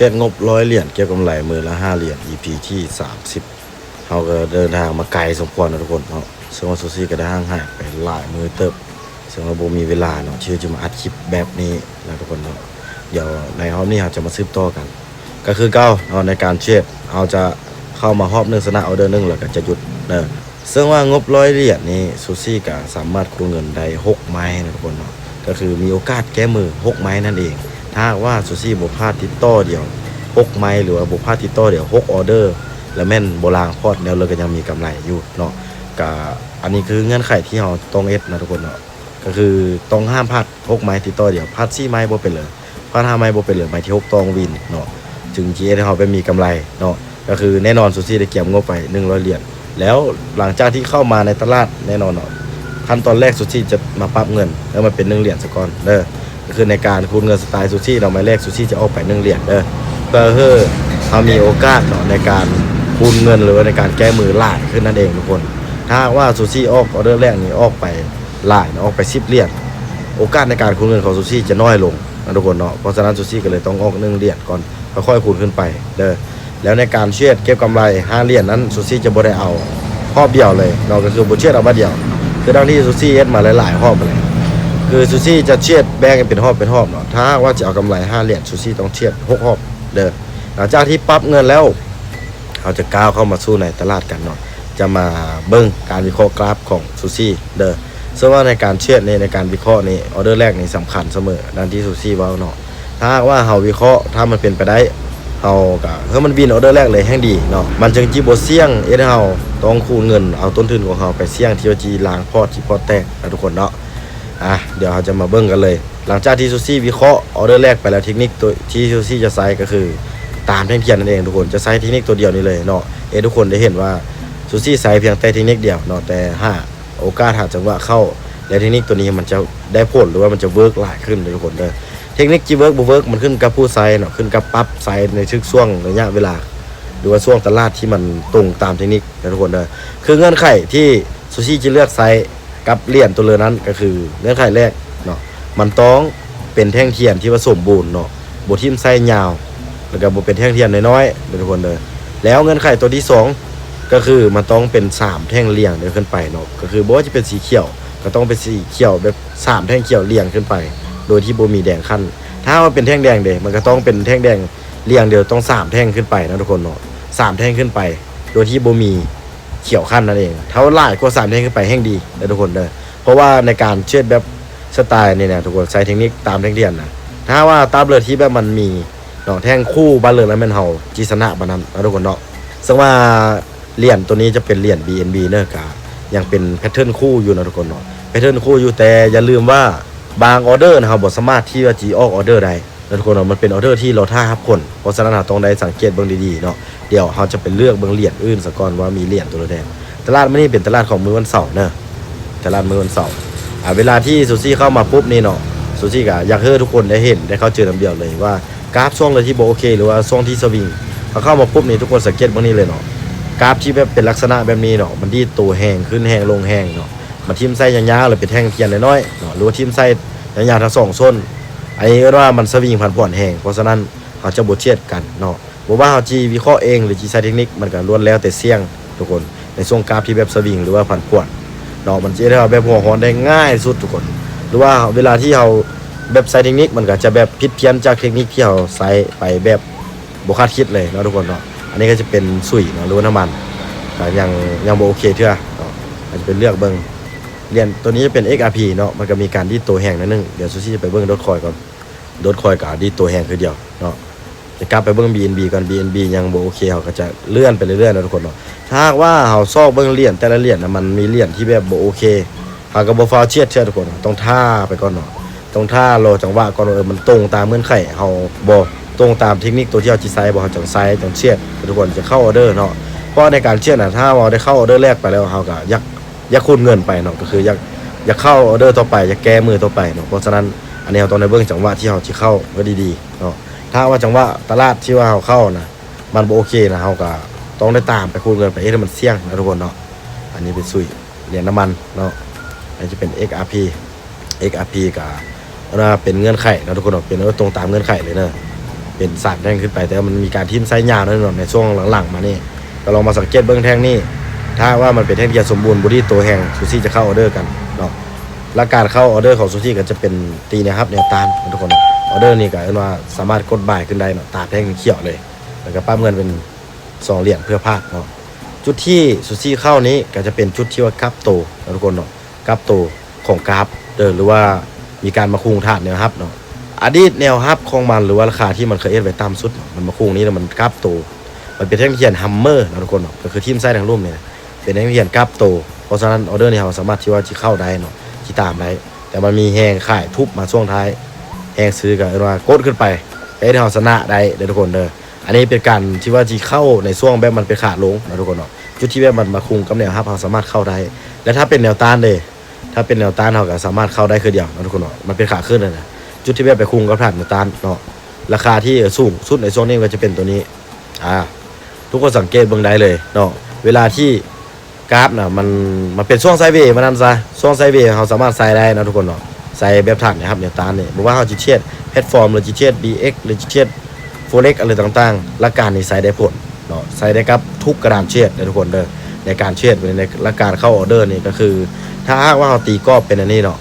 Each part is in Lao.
ເຮັດງົບຮ້ອຍຫຼຽນເກັບກຳໄລມື້ລະຫ້າຫຼຽນ ອີພີທີສາມສິບ ເຮົາກໍເດີນທາງມາໄກສົມຄວນເນາະທຸກຄົນເນາະ ເຊິ່ງວ່າຊູຊີກໍໄດ້ຫ່າງຫາຍໄປຫຼາຍມື້ເຕີບ ເຊິ່ງວ່າບໍ່ມີເວລາເນາະທີ່ຈະມາອັດຄລິບແບບນີ້ນະທຸກຄົນເນາະ. ດຽວໃນຮອບນີ້ເຮົາຈະມາສືບຕໍ່ກັນ ກໍຄືເກົ່າເນາະ ໃນການເທຣດ ເຮົາຈະເຂົ້າມາຮອບໜຶ່ງຊະນະອໍເດີໜຶ່ງ ແລ້ວກໍຈະຢຸດເດີ. ເຊິ່ງວ່າງົບຮ້ອຍຫຼຽນນີ້ ຊູຊີກໍສາມາດຄູນເງິນໄດ້ຫົກໄມ້ນະທຸກຄົນເນາະ ກໍຄືມີໂອກາດແກ້ມືຫົກໄມ້ນັ້ນເອງ. ຖ້າຫາກວ່າຊູຊີບໍ່ພາດຕິດຕໍ່ດຽວຫົກໄມ້ ຫຼືວ່າບໍ່ພາດຕິດຕໍ່ດຽວຫົກອໍເດີ ແລ້ວແມ່ນບໍ່ລ້າງພອດແນວເລີຍ ກໍຍັງມີກຳໄລຢູ່ເນາະ. ກະອັນນີ້ຄືເງື່ອນໄຂທີ່ເຮົາຕ້ອງເຮັດນະທຸກຄົນເນາະ ກໍຄືຕ້ອງຫ້າມພາດຫົກໄມ້ຕິດຕໍ່ດຽວ ພາດສີ່ໄມ້ບໍ່ເປັນເລີຍ ພາດຫ້າໄມ້ບໍ່ເປັນເລີຍ ໄມ້ທີຫົກຕ້ອງວິນເນາະ ຈຶ່ງຈະເຮັດໃຫ້ເຮົາໄປມີກຳໄລເນາະ. ກໍຄືແນ່ນອນ ຊູຊີໄດ້ກຽມງົບໄປໜຶ່ງຮ້ອຍຫຼຽນ ແລ້ວຫຼັງຈາກທີ່ເຂົ້າມາໃນຕະຫຼາດ ແນ່ນອນເນາະ ຂັ້ນຕອນແລກ ຊູຊີຈະມາປັບເງິນໃຫ້ມັນເປັນໜຶ່ງຫຼຽນສາກ່ອນເດີ. ກໍຄືໃນການຄູນເງິນສະໄຕລ໌ຊູຊີເນາະ ໄມ້ແລກ ຊູຊີຈະອອກໄປໜຶ່ງຫຼຽນເດີ ເພື່ອໃຫ້ເຮົາມີໂອກາດເນາະ ໃນການຄູນເງິນ ຫຼືວ່າໃນການແກ້ມືຫຼາຍຂຶ້ນນັ້ນເອງທຸກຄົນ. ຖ້າຫາກວ່າຊູຊີອອກອໍເດີແລກນີ້ອອກໄປຫຼາຍເນາະ ອອກໄປສິບຫຼຽນ ໂອກາດໃນການຄູນເງິນຂອງຊູຊີຈະນ້ອຍລົງນະທຸກຄົນເນາະ. ເພາະສະນັ້ນ ຊູຊີກໍເລີຍຕ້ອງອອກໜຶ່ງຫຼຽນກ່ອນ ຄ່ອຍໆຄູນຂຶ້ນໄປເດີ. ແລ້ວໃນການເທຣດເກັບກຳໄລຫ້າຫຼຽນນັ້ນ ຊູຊີຈະບໍ່ໄດ້ເອົາຮອບດຽວເລີຍເນາະ ກໍຄືບໍ່ເທຣດເອົາບາດດຽວ ຄືດັ່ງທີ່ຊູຊີເຮັດມາຫຼາຍໆຮອບຫັ້ນແຫຼະ. ຄືຊູຊີຈະເທຣດແບ່ງເປັນຮອບເປັນຮອບເນາະ. ຖ້າຫາກວ່າຈະເອົາກຳໄລຫ້າຫຼຽນ ຊູຊີຕ້ອງເທຣດຫົກຮອບເດີ. ຫຼັງຈາກທີ່ປັບເງິນແລ້ວ ເຮົາຈະກ້າວເຂົ້າມາສູ່ໃນຕະຫຼາດກັນເນາະ ຈະມາເບິ່ງການວິເຄາະກຣາຟຂອງຊູຊີເດີ. ເຊິ່ງວ່າໃນການເທຣດນີ້ ໃນການວິເຄາະນີ້ ອໍເດີແລກນີ້ສຳຄັນສະເໝີ ດັ່ງທີ່ຊູຊີເວົ້າເນາະ. ຖ້າຫາກວ່າເຮົາວິເຄາະ ຖ້າມັນເປັນໄປໄດ້ ເຮົາກໍໃຫ້ມັນວິນອໍເດີແລກເລີຍແຮ່ງດີເນາະ ມັນຈຶ່ງຊິບໍ່ສ່ຽງເຮັດໃຫ້ເຮົາຕ້ອງຄູນເງິນ ເອົາຕົ້ນທຶນຂອງເຮົາໄປສ່ຽງທີ່ວ່າຊິລ້າງພອດ ຊິພອດແຕກນະທຸກຄົນເນາະ. ອ່າ ດຽວເຮົາຈະມາເບິ່ງກັນເລີຍ ຫຼັງຈາກທີ່ຊູຊີວິເຄາະອໍເດີແລກໄປແລ້ວ ເທັກນິກໂຕທີ່ຊູຊີຈະໃຊ້ກໍຄືຕາມແທ່ງທຽນນັ້ນເອງທຸກຄົນ ຈະໃຊ້ເທັກນິກໂຕດຽວນີ້ເລີຍເນາະ. ເຮັດໃຫ້ທຸກຄົນໄດ້ເຫັນວ່າຊູຊີໃຊ້ພຽງແຕ່ເທັກນິກດຽວເນາະ ແຕ່ຫາໂອກາດຫາຈັງຫວະເຂົ້າ ແລະ ເທັກນິກໂຕນີ້ມັນຈະໄດ້ຜົນ ຫຼືວ່າມັນຈະເວີກຫຼາຍຂຶ້ນເດີທຸກຄົນເດີ. ເທັກນິກຊິເວີກບໍ່ເວີກ ມັນຂຶ້ນກັບຜູ້ໃຊ້ເນາະ ຂຶ້ນກັບປັບໃຊ້ໃນທຸກຊ່ວງໄລຍະເວລາ ຫຼືວ່າຊ່ວງຕະຫຼາດທີ່ມັນຕົງຕາມເທັກນິກເດີທຸກຄົນເດີ. ຄືເງື່ອນໄຂທີ່ຊູຊີຈະເລືອກໃຊ້ ກັບຫຼຽນຕົວເລີນນັ້ນ ກໍຄືເງື່ອນໄຂແລກເນາະ ມັນຕ້ອງເປັນແທ່ງທຽນທີ່ວ່າສົມບູນເນາະ ບໍ່ຖິ້ມໄສ້ຍາວ ແລ້ວກໍບໍ່ເປັນແທ່ງທຽນນ້ອຍໆເດີທຸກຄົນເດີ. ແລ້ວເງື່ອນໄຂຕົວທີສອງ ກໍຄືມັນຕ້ອງເປັນສາມແທ່ງລຽງເດີຂຶ້ນໄປເນາະ ກໍຄືບໍ່ວ່າຈະເປັນສີຂຽວ ກໍຕ້ອງເປັນສີຂຽວແບບສາມແທ່ງຂຽວລຽງຂຶ້ນໄປ ໂດຍທີ່ບໍ່ມີແດງຂັ້ນ. ຖ້າວ່າເປັນແທ່ງແດງເດ ມັນກໍຕ້ອງເປັນແທ່ງແດງລຽງດຽວ ຕ້ອງສາມແທ່ງຂຶ້ນໄປເນາະທຸກຄົນເນາະ ສາມແທ່ງຂຶ້ນໄປ ໂດຍທີ່ບໍ່ມີ ຂຽວຂັ້ນນັ້ນເອງ. ຖ້າວ່າຫຼາຍກວ່າສາມແທ່ງຂຶ້ນໄປແຮ່ງດີເດີທຸກຄົນເດີ ເພາະວ່າໃນການເທຣດແບບສະໄຕລ໌ນີ້ນະທຸກຄົນ ໃຊ້ເທັກນິກຕາມແທ່ງທຽນນະ ຖ້າວ່າຕາບເລີທີ່ແບບມັນມີເນາະ ແທ່ງຄູ່ບາດເລີແລ້ວແມ່ນເຮົາຊິຊະນະບາດນັ້ນເນາະທຸກຄົນເນາະ. ເຊິ່ງວ່າຫຼຽນໂຕນີ້ຈະເປັນຫຼຽນ ບີເອັນບີ ເນີ ກະຍັງເປັນແພັດເທີນຄູ່ຢູ່ເນາະທຸກຄົນເນາະ ແພັດເທີນຄູ່ຢູ່ ແຕ່ຢ່າລືມວ່າບາງອໍເດີນະ ເຮົາບໍ່ສາມາດທີ່ວ່າຊິອອກອໍເດີໄດ້ ເນາະທຸກຄົນເນາະ ມັນເປັນອໍເດີທີ່ລໍຖ້າຮັບຄົນ ເພາະສະນັ້ນເຮົາຕ້ອງໄດ້ສັງເກດເບິ່ງດີໆເນາະ. ດຽວເຮົາຈະໄປເລືອກເບິ່ງຫຼຽນອື່ນສາກ່ອນວ່າມີຫຼຽນຕົວໃດແດ່. ຕະຫຼາດມື້ນີ້ເປັນຕະຫຼາດຂອງມື້ວັນເສົາເນີ ຕະຫຼາດມື້ວັນເສົາ. ອາ ເວລາທີ່ຊູຊີເຂົ້າມາປຸບນີ້ເນາະ ຊູຊີກະຢາກໃຫ້ທຸກຄົນໄດ້ເຫັນ ໄດ້ເຂົ້າໃຈນຳດຽວເລີຍວ່າກາຟຊ່ວງໃດທີ່ບໍ່ໂອເຄ ຫຼືວ່າຊ່ວງທີ່ສະວິງ ເຮົາເຂົ້າມາປຸບນີ້ ທຸກຄົນສັງເກດເບິ່ງນີ້ເລີຍເນາະ ກາຟທີ່ແບບເປັນລັກສະນະແບບນີ້ເນາະ ມັນດີດໂຕແຮງ ຂຶ້ນແຮງ ລົງແຮງເນາະ. ມັນຖິ້ມໄສ້ຍາວໆ ຫຼືເປັນແທ່ງທຽນນ້ອຍໆເນາະ ຫຼືວ່າຖິ້ມໄສ້ຍາວໆທັງສອງສົ້ນ ອັນນີ້ເອີ້ນວ່າມັນສະວິງຜັນຜວນແຮງ ເພາະສະນັ້ນ ເຮົາຈະບໍ່ທຽດກັນເນາະ. ບໍ່ວ່າເຮົາຊິວິເຄາະເອງ ຫຼືຊິໃຊ້ເທັກນິກ ມັນກໍລ້ວນແລ້ວແຕ່ສ່ຽງທຸກຄົນ ໃນຊ່ວງກາຟທີ່ແບບສະວິງ ຫຼືວ່າຜັນຜວນເນາະ ມັນຈະເຮັດໃຫ້ເຮົາແບບຫົວຮ້ອນໄດ້ງ່າຍສຸດທຸກຄົນ. ຫຼືວ່າເວລາທີ່ເຮົາແບບໃຊ້ເທັກນິກ ມັນກໍຈະແບບຜິດພຽນຈາກເທັກນິກທີ່ເຮົາໃຊ້ໄປແບບບໍ່ຄາດຄິດເລີຍເນາະທຸກຄົນເນາະ. ອັນນີ້ກໍຈະເປັນສຸຍເນາະ ຫຼືວ່ານ້ຳມັນ ກໍຍັງ ຍັງບໍ່ໂອເຄເທື່ອເນາະ. ອາດຈະໄປເລືອກເບິ່ງ ຫຼຽນຕົວນີ້ຈະເປັນ ເອັກອາພີ ເນາະ ມັນກໍມີການດີດໂຕແຮງໜ້ອຍໜຶ່ງ. ດຽວຊູຊີຈະໄປເບິ່ງໂດດຄອຍກ່ອນ ໂດດຄອຍກໍດີດໂຕແຮງຄືດຽວເນາະ. ຈະກັບໄປເບິ່ງ ບີເອັນບີ ກ່ອນ ບີເອັນບີ ຍັງບໍ່ໂອເຄ ເຮົາກໍຈະເລື່ອນໄປເລື້ອຍໆເນາະທຸກຄົນເນາະ. ຖ້າຫາກວ່າເຮົາຊອກເບິ່ງຫຼຽນແຕ່ລະຫຼຽນນະ ມັນມີຫຼຽນທີ່ແບບບໍ່ໂອເຄ ເຮົາກໍບໍ່ຟ້າວທຽດເທື່ອທຸກຄົນ ຕ້ອງຖ້າໄປກ່ອນເນາະ. ຕ້ອງຖ້າລໍຈັງຫວະກ່ອນວ່າ ເອີ ມັນຕົງຕາມເງື່ອນໄຂເຮົາບໍ່ ຕົງຕາມເທັກນິກຕົວທີ່ເຮົາຊິໃຊ້ບໍ່ ເຮົາຈັ່ງໃຊ້ຈັ່ງທຽດ ທຸກຄົນຈະເຂົ້າອໍເດີເນາະ. ເພາະໃນການທຽດນະ ຖ້າເຮົາໄດ້ເຂົ້າອໍເດີແລກໄປແລ້ວ ເຮົາກໍຢາກ ຢາກຄູນເງິນໄປເນາະ ກໍຄືຢາກ ຢາກເຂົ້າອໍເດີຕໍ່ໄປ ຢາກແກ້ມືຕໍ່ໄປເນາະ. ເພາະສະນັ້ນ ອັນນີ້ເຮົາຕ້ອງໄດ້ເບິ່ງຈັງຫວະທີ່ເຮົາຊິເຂົ້າໃຫ້ດີໆເນາະ. ຖ້າວ່າຈັງຫວະຕະຫຼາດທີ່ວ່າເຮົາເຂົ້ານະ ມັນບໍ່ໂອເຄນະ ເຮົາກໍຕ້ອງໄດ້ຕາມໄປຄູນເງິນໄປ ເຮັດໃຫ້ມັນສ່ຽງນະທຸກຄົນເນາະ. ອັນນີ້ເປັນສຸຍ ຫຼຽນນ້ຳມັນເນາະ. ອັນນີ້ຈະເປັນ ເອັກອາພີ ເອັກອາພີ ກໍເອີ້ນວ່າເປັນເງື່ອນໄຂເນາະທຸກຄົນເນາະ ເປັນ ເອີ ຕົງຕາມເງື່ອນໄຂເລີຍເນີ. ເປັນສາມແທ່ງຂຶ້ນໄປ, ແຕ່ວ່າມັນມີການຖິ້ມໄຊຍາວແນ່ນອນໃນຊ່ວງຫຼັງໆມານີ້. ກໍລອງມາສັງເກດເບິ່ງແທ່ງນີ້, ຖ້າຫາກວ່າມັນເປັນແທ່ງທີ່ສົມບູນ ບໍ່ດີດໂຕແຮງ, ຊູຊິຈະເຂົ້າອໍເດີກັນເນາະ. ຫຼັກການເຂົ້າອໍເດີຂອງຊູຊິກໍຈະເປັນຕີແນວຮັບແນວຕ້ານເນາະທຸກຄົນ. ອໍເດີນີ້ກໍເອີ້ນວ່າສາມາດກົດບາຍຂຶ້ນໄດ້ເນາະ, ຕາມແທ່ງຂຽວເລີຍ, ແລ້ວກໍປັບເງິນເປັນສອງຫຼຽນເພື່ອພາດເນາະ. ຈຸດທີ່ຊູຊິເຂົ້ານີ້ກໍຈະເປັນຈຸດທີ່ວ່າກັບໂຕເນາະທຸກຄົນເນາະ, ກັບໂຕຂອງກາຟເດີ ຫຼືວ່າມີການມາຄຸງທາດແນວຮັບເນາະ. ອະດີດແນວຮັບຂອງມັນ ຫຼືວ່າລາຄາທີ່ມັນເຄີຍເຮັດໄວ້ຕ່ຳສຸດເນາະ, ມັນມາຄຸງນີ້ແລ້ວມັນກັບໂຕ, ມັນເປັນແທ່ງທຽນຮັມເມີເນາະທຸກຄົນເນາະ, ກໍຄືຖິ້ມໃສ່ທາງລຸ່ມນີ້ນະ, ເປັນແທ່ງທຽນກັບໂຕ. ເພາະສະນັ້ນ ອໍເດີນີ້ເຮົາສາມາດທີ່ວ່າຊິເຂົ້າໄດ້ເນາະ, ຊິຕາມໄດ້, ແຕ່ມັນມີແຮງຂາຍທຸບມາຊ່ວງທ້າຍ, ແຮງຊື້ກໍເອີ້ນວ່າກົດຂຶ້ນໄປ, ເຮັດໃຫ້ເຮົາຊະນະໄດ້ເດີທຸກຄົນເດີ. ອັນນີ້ເປັນການທີ່ວ່າຊິເຂົ້າໃນຊ່ວງແບບມັນເປັນຂາລົງເນາະທຸກຄົນເນາະ, ຈຸດທີ່ແບບມັນມາຄຸງກັບແນວຮັບ ເຮົາສາມາດເຂົ້າໄດ້. ແລ້ວຖ້າເປັນແນວຕ້ານເດ? ຖ້າເປັນແນວຕ້ານ ເຮົາກໍສາມາດເຂົ້າໄດ້ຄືດຽວເນາະທຸກຄົນເນາະ, ມັນເປັນຂາຂຶ້ນນະ, ຈຸດທີ່ແບບໄປຄຸງກັບຖານແນວຕ້ານເນາະ, ລາຄາທີ່ສູງສຸດໃນຊ່ວງນີ້ກໍຈະເປັນຕົວນີ້. ອາ ທຸກຄົນສັງເກດເບິ່ງໄດ້ເລີຍເນາະ, ເວລາທີ່ກາຟນະ ມັນ ມັນເປັນຊ່ວງໄຊເວ ວ່ານັ້ນຊະ, ຊ່ວງໄຊເວເຮົາສາມາດໃສ່ໄດ້ເນາະທຸກຄົນເນາະ. ໃສ່ແບບຖານແນວຮັບແນວຕ້ານນີ້, ບໍ່ວ່າເຮົາຊິເທຣດແພລດຟອມ ຫຼືຊິເທຣດ BX ຫຼືຊິເທຣດ Forex ອະໄລຕ່າງໆ, ຫຼັກການນີ້ໃຊ້ໄດ້ຜົນເນາະ, ໃຊ້ໄດ້ກັບທຸກກະດານເທຣດເດີທຸກຄົນເດີ. ໃນການເທຣດ ໃນຫຼັກການເຂົ້າອໍເດີນີ້ ກໍຄື ຖ້າຫາກວ່າເຮົາຕີກອບເປັນອັນນີ້ເນາະ,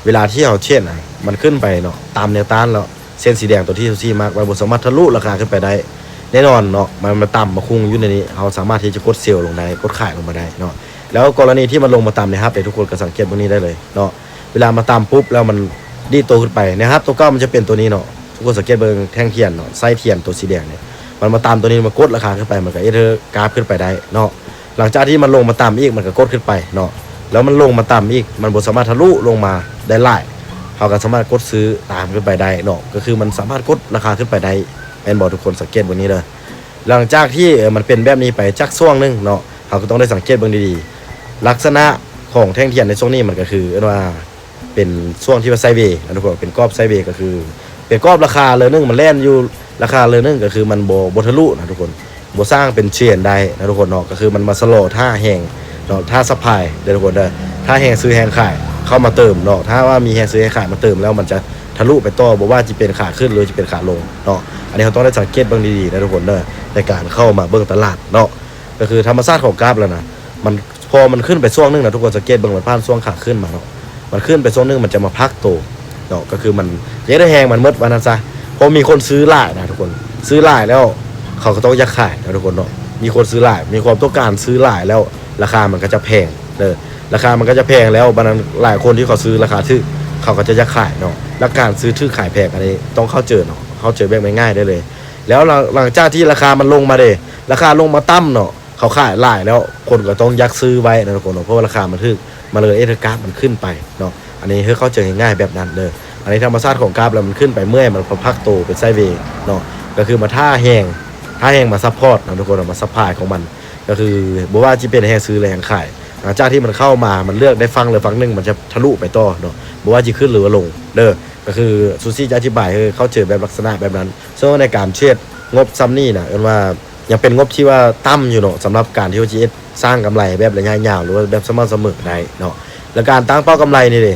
ເວລາທີ່ເຮົາເທຣດນະ ມັນຂຶ້ນໄປເນາະ ຕາມແນວຕ້ານແລ້ວ, ເສັ້ນສີແດງຕົວທີ່ຊູຊິມາກໄວ້ ບໍ່ສາມາດທະລຸລາຄາຂຶ້ນໄປໄດ້ ແນ່ນອນເນາະ, ມັນມາຕ່ຳມາຄຸງຢູ່ໃນນີ້, ເຮົາສາມາດທີ່ຈະກົດເຊວລົງໄດ້, ກົດຂາຍລົງມາໄດ້ເນາະ. ແລ້ວກໍລະນີທີ່ມັນລົງມາຕ່ຳແນວຮັບເດ ທຸກຄົນກໍສັງເກດເບິ່ງນີ້ໄດ້ເລີຍເນາະ, ເວລາມາຕ່ຳປຸບແລ້ວມັນດີດໂຕຂຶ້ນໄປ, ແນວຮັບຕົວເກົ່າມັນຈະເປັນຕົວນີ້ເນາະ, ທຸກຄົນສັງເກດເບິ່ງແທ່ງທຽນເນາະ, ໄສ້ທຽນຕົວສີແດງນີ້, ມັນມາຕ່ຳຕົວນີ້ ມັນກົດລາຄາຂຶ້ນໄປ, ມັນກໍເຮັດໃຫ້ກາຟຂຶ້ນໄປໄດ້ເນາະ. ຫຼັງຈາກທີ່ມັນລົງມາຕ່ຳອີກ ມັນກໍກົດຂຶ້ນໄປເນາະ, ແລ້ວມັນລົງມາຕ່ຳອີກ ມັນບໍ່ສາມາດທະລຸລົງມາໄດ້ຫຼາຍ, ເຮົາກໍສາມາດກົດຊື້ຕາມຂຶ້ນໄປໄດ້ເນາະ, ກໍຄືມັນສາມາດກົດລາຄາຂຶ້ນໄປໄດ້ ແມ່ນບໍ່? ທຸກຄົນສັງເກດເບິ່ງນີ້ເດີ. ຫຼັງຈາກທີ່ ເອີ ມັນເປັນແບບນີ້ໄປຈັກຊ່ວງໜຶ່ງເນາະ, ເຮົາກໍຕ້ອງໄດ້ສັງເກດເບິ່ງດີໆ. ລັກສະນະຂອງແທ່ງທຽນໃນຊ່ວງນີ້ ມັນກໍຄືເອີ້ນວ່າເປັນຊ່ວງທີ່ວ່າໄຊເວນະທຸກຄົນ, ເປັນກອບໄຊເວ ກໍຄືເປັນກອບລາຄາເລີໜຶ່ງ ມັນແລ່ນຢູ່ລາຄາເລີໜຶ່ງ, ກໍຄືມັນບໍ່ ບໍ່ທະລຸນະທຸກຄົນ, ບໍ່ສ້າງເປັນເທຣນໄດ້ນະທຸກຄົນເນາະ, ກໍຄືມັນມາຊະລໍຖ້າແຮງເນາະ, ຖ້າຊັບພາຍເດີທຸກຄົນເດີ, ຖ້າແຮງຊື້ແຮງຂາຍເຂົ້າມາເຕີມເນາະ, ຖ້າວ່າມີແຮງຊື້ແຮງຂາຍມາເຕີມແລ້ວ ມັນຈະທະລຸໄປຕໍ່, ບໍ່ວ່າຈະເປັນຂາຂຶ້ນ ຫຼື ຈະເປັນຂາລົງເນາະ. ອັນນີ້ເຮົາຕ້ອງໄດ້ສັງເກດເບິ່ງດີໆນະທຸກຄົນເດີ ໃນການເຂົ້າມາເບິ່ງຕະຫຼາດເນາະ. ກໍຄືທຳມະຊາດຂອງກາຟແລ້ວນະ ມັນ ພໍມັນຂຶ້ນໄປຊ່ວງໜຶ່ງນະ ທຸກຄົນສັງເກດເບິ່ງ ມັນຜ່ານຊ່ວງຂາຂຶ້ນມາເນາະ, ມັນຂຶ້ນໄປຊ່ວງໜຶ່ງ ມັນຈະມາພັກໂຕເນາະ, ກໍຄືມັນຢາກໄດ້ແຮງມັນໝົດ ວ່ານັ້ນຊະ. ເພາະມີຄົນຊື້ຫຼາຍນະທຸກຄົນ, ຊື້ຫຼາຍແລ້ວເຂົາກໍຕ້ອງຢາກຂາຍນະທຸກຄົນເນາະ, ມີຄົນຊື້ຫຼາຍ ມີຄວາມຕ້ອງການຊື້ຫຼາຍແລ້ວ ລາຄາມັນກໍຈະແພງເດີ, ລາຄາມັນກໍຈະແພງແລ້ວ ບັດນັ້ນຫຼາຍຄົນທີ່ເຂົາຊື້ລາຄາຖືກ ເຂົາກໍຈະຢາກຂາຍເນາະ. ຫຼັກການຊື້ຖືກຂາຍແພງ ອັນນີ້ຕ້ອງເຂົ້າໃຈເນາະ, ເຂົ້າໃຈແບບງ່າຍໆໄດ້ເລີຍ. ແລ້ວຫຼັງ ຫຼັງຈາກທີ່ລາຄາມັນລົງມາເດ ລາຄາລົງມາຕ່ຳເນາະ, ເຂົາຂາຍຫຼາຍແລ້ວ ຄົນກໍຕ້ອງຢາກຊື້ໄວ້ນະທຸກຄົນເນາະ, ເພາະວ່າລາຄາມັນຖືກ ມັນເລີຍເຮັດໃຫ້ກາຟມັນຂຶ້ນໄປເນາະ. ອັນນີ້ໃຫ້ເຂົ້າໃຈງ່າຍໆແບບນັ້ນເດີ. ອັນນີ້ທຳມະຊາດຂອງກາຟແລ້ວ ມັນຂຶ້ນໄປເມື່ອຍ ມັນພັກໂຕເປັນໄຊເວເນາະ, ກໍຄືມາຖ້າແຮງ ຖ້າແຮງມາຊັບພອດເນາະທຸກຄົນເນາະ, ມາຊັບພາຍຂອງມັນ, ກໍຄືບໍ່ວ່າຊິເປັນແຮງຊື້ ແລະ ແຮງຂາຍ, ຫຼັງຈາກທີ່ມັນເຂົ້າມາ ມັນເລືອກໄດ້ຝັ່ງໃດຝັ່ງໜຶ່ງ ມັນຈະທະລຸໄປຕໍ່ເນາະ, ບໍ່ວ່າຊິຂຶ້ນ ຫຼືວ່າລົງເດີ. ກໍຄືຊູຊິຈະອະທິບາຍໃຫ້ເຂົ້າໃຈແບບລັກສະນະແບບນັ້ນ. ເຊິ່ງໃນການເທຣດງົບຊ່ຳນີ້ນະ ເອີ້ນວ່າ ຍັງເປັນງົບທີ່ວ່າຕ່ຳຢູ່ເນາະ, ສຳລັບການທີ່ວ່າຊິເຮັດສ້າງກຳໄລແບບໄລຍະຍາວ ຫຼືວ່າແບບສະໝ່ຳສະເໝີໄດ້ເນາະ. ແລ້ວການຕັ້ງເປົ້າກຳໄລນີ້ເດ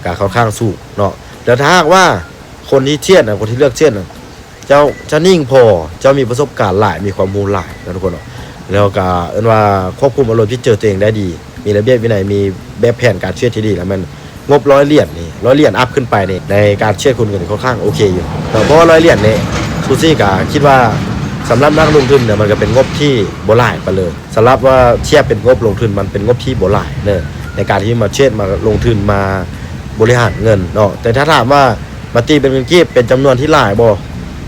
ກໍຄ່ອນຂ້າງສູງເນາະ. ແລ້ວຖ້າຫາກວ່າຄົນທີ່ທຽດນະ ຄົນທີ່ເລືອກທຽດນະ ເຈົ້າ ເຈົ້ານິ່ງພໍ ເຈົ້າມີປະສົບການຫຼາຍ ມີຄວາມຮູ້ຫຼາຍເນາະທຸກຄົນເນາະ, ແລ້ວກໍເອີ້ນວ່າຄວບຄຸມອາລົມຈິດໃຈຕົວເອງໄດ້ດີ ມີລະບຽບວິໄນ ມີແບບແຜນການເທຣດທີ່ດີ ແລ້ວແມ່ນງົບຮ້ອຍຫຼຽນນີ້ ຮ້ອຍຫຼຽນອັບຂຶ້ນໄປນີ້ ໃນການເທຣດຄຸນກໍນີ້ຄ່ອນຂ້າງໂອເຄຢູ່ເນາະ. ເພາະວ່າຮ້ອຍຫຼຽນນີ້ ຊູຊິກໍຄິດວ່າສຳລັບນັກລົງທຶນເນຍ ມັນກໍເປັນງົບທີ່ບໍ່ຫຼາຍປານເລີຍ. ສຳລັບວ່າທຽບເປັນງົບລົງທຶນ ມັນເປັນງົບທີ່ບໍ່ຫຼາຍເນາະ ໃນການທີ່ມາເທຣດ ມາລົງທຶນ ມາບໍລິຫານເງິນເນາະ. ແຕ່ຖ້າຖາມວ່າມາຕີເປັນເງິນກີບ ເປັນຈຳນວນທີ່ຫຼາຍບໍ່?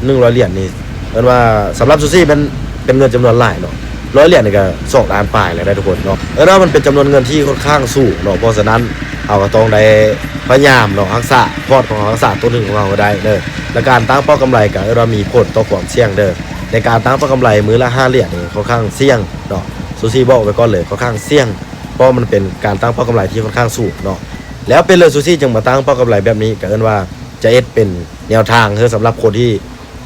ໜຶ່ງຮ້ອຍຫຼຽນນີ້ ເອີ້ນວ່າສຳລັບຊູຊິແມ່ນເປັນເງິນຈຳນວນຫຼາຍເນາະ, ຮ້ອຍຫຼຽນນີ້ກໍສອງລ້ານປາຍແລ້ວໄດ໋ທຸກຄົນເນາະ. ເອີ້ນວ່າມັນເປັນຈຳນວນເງິນທີ່ຄ່ອນຂ້າງສູງເນາະ, ເພາະສະນັ້ນເຮົາກໍຕ້ອງໄດ້ພະຍາຍາມເນາະ ຮັກສາພອດຂອງເຮົາ ຮັກສາຕົ້ນທຶນຂອງເຮົາໃຫ້ໄດ້ເດີ. ແລະ ການຕັ້ງເປົ້າກຳໄລກໍເອີ້ນວ່າມີຜົນຕໍ່ຄວາມສ່ຽງເດີ. ໃນການຕັ້ງເປົ້າກຳໄລມື້ລະຫ້າຫຼຽນນີ້ ຄ່ອນຂ້າງສ່ຽງເນາະ, ຊູຊິບອກໄວ້ກ່ອນເລີຍ ຄ່ອນຂ້າງສ່ຽງ ເພາະມັນເປັນການຕັ້ງເປົ້າກຳໄລທີ່ຄ່ອນຂ້າງສູງເນາະ. ແລ້ວເປັນເລີຍ ຊູຊິຈຶ່ງມາຕັ້ງເປົ້າກຳໄລແບບນີ້ ກໍເອີ້ນວ່າຈະເຮັດເປັນແນວທາງເພື່ອສຳລັບຄົນທີ່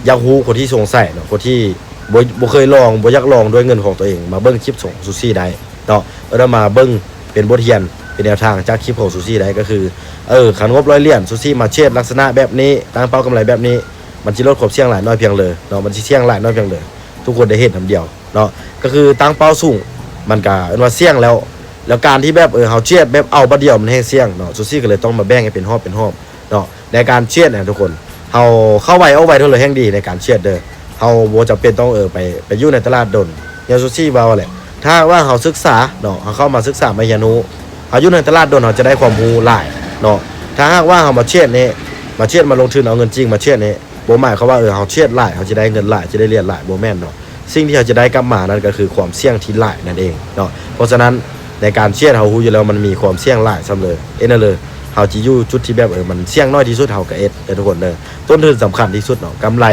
ຢາກຮູ້ ຄົນທີ່ສົງໄສເນາະ, ຄົນທີ່ບໍ່ ບໍ່ເຄີຍລອງ ບໍ່ຢາກລອງດ້ວຍເງິນຂອງຕົວເອງ ມາເບິ່ງຄລິບຂອງຊູຊິໄດ້ເນາະ. ເອີ້ນວ່າມາເບິ່ງເປັນບົດຮຽນ ເປັນແນວທາງຈາກຄລິບຂອງຊູຊິໄດ້ ກໍຄື ເອີ ຄັນງົບຮ້ອຍຫຼຽນ ຊູຊິມາເທຣດລັກສະນະແບບນີ້ ຕັ້ງເປົ້າກຳໄລແບບນີ້ ມັນຊິລົດຄວາມສ່ຽງຫຼາຍນ້ອຍພຽງເລີເນາະ ມັນຊິສ່ຽງຫຼາຍນ້ອຍພຽງເລີ ທຸກຄົນໄດ້ເຫັນນຳດຽວເນາະ ກໍຄືຕັ້ງເປົ້າສູງ ມັນກໍເອີ້ນວ່າສ່ຽງແລ້ວ ແລ້ວການທີ່ແບບ ເອີ ເຮົາເຊດແບບເອົາບາດດຽວ ມັນແຮ່ງສ່ຽງເນາະ ຊູຊີກໍເລີຍຕ້ອງມາແບ່ງໃຫ້ເປັນຮອບເປັນຮອບເນາະ ໃນການເຊດນະທຸກຄົນ ເຮົາເຂົ້າໄວອອກໄວເທົ່າໃດແຮ່ງດີໃນການເຊດເດີ ເຮົາບໍ່ຈຳເປັນຕ້ອງ ເອີ ໄປ ໄປຢູ່ໃນຕະຫຼາດດົນ ຢ່າງຊູຊີເວົ້າແຫຼະ ຖ້າຫາກວ່າເຮົາສຶກສາເນາະ ເຮົາເຂົ້າມາສຶກສາມາຮຽນຮູ້ ເຮົາຢູ່ໃນຕະຫຼາດດົນ ເຮົາຈະໄດ້ຄວາມຮູ້ຫຼາຍເນາະ ຖ້າຫາກວ່າເຮົາມາເຊດນີ້ ມາເຊດ ມາລົງທຶນເອົາເງິນຈິງມາເຊດນີ້ ບໍ່ໝາຍຄວາມວ່າ ເອີ ເຮົາເຊດຫຼາຍ ເຮົາຈະໄດ້ເງິນຫຼາຍ ຈະໄດ້ຫຼຽນຫຼາຍ ບໍ່ແມ່ນເນາະ ສິ່ງທີ່ເຮົາຈະໄດ້ກັບມານັ້ນກໍຄືຄວາມສ່ຽງທີ່ຫຼາຍນັ້ນເອງເນາະ ເພາະສະນັ້ນໃນການເຊດ ເຮົາຮູ້ຢູ່ແລ້ວມັນມີຄວາມສ່ຽງຫຼາຍສ່ຳເລີ ເຮັດແນວເລີ ເຮົາຈະຢູ່ຈຸດທີ່ແບບ ເອີ ມັນສ່ຽງນ້ອຍທີ່ສຸດ ເຮົາກໍເຮັດເດີທຸກຄົນເດີ ຕົ້ນທຶນສຳຄັນທີ່ສຸດເນາະ ກຳໄລ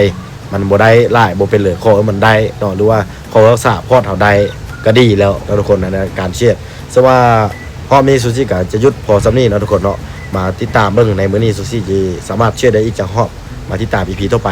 ມັນບໍ່ໄດ້ຫຼາຍບໍ່ເປັນເລີ ຂໍໃຫ້ມັນໄດ້ເນາະ ຫຼືວ່າຂໍຮັກສາພອດເຮົາໄດ້ກໍດີແລ້ວເນາະທຸກຄົນ ໃນການເຊດ ສະວ່າຮອບນີ້ຊູຊີກໍຈະຢຸດພໍສ່ຳນີ້ເນາະທຸກຄົນເນາະ ມາຕິດຕາມເບິ່ງໃນມື້ນີ້ ຊູຊີຊິສາມາດເຊດໄດ້ອີກຈັກຮອບ ມາຕິດຕາມອີພີຕໍ່ໄປ.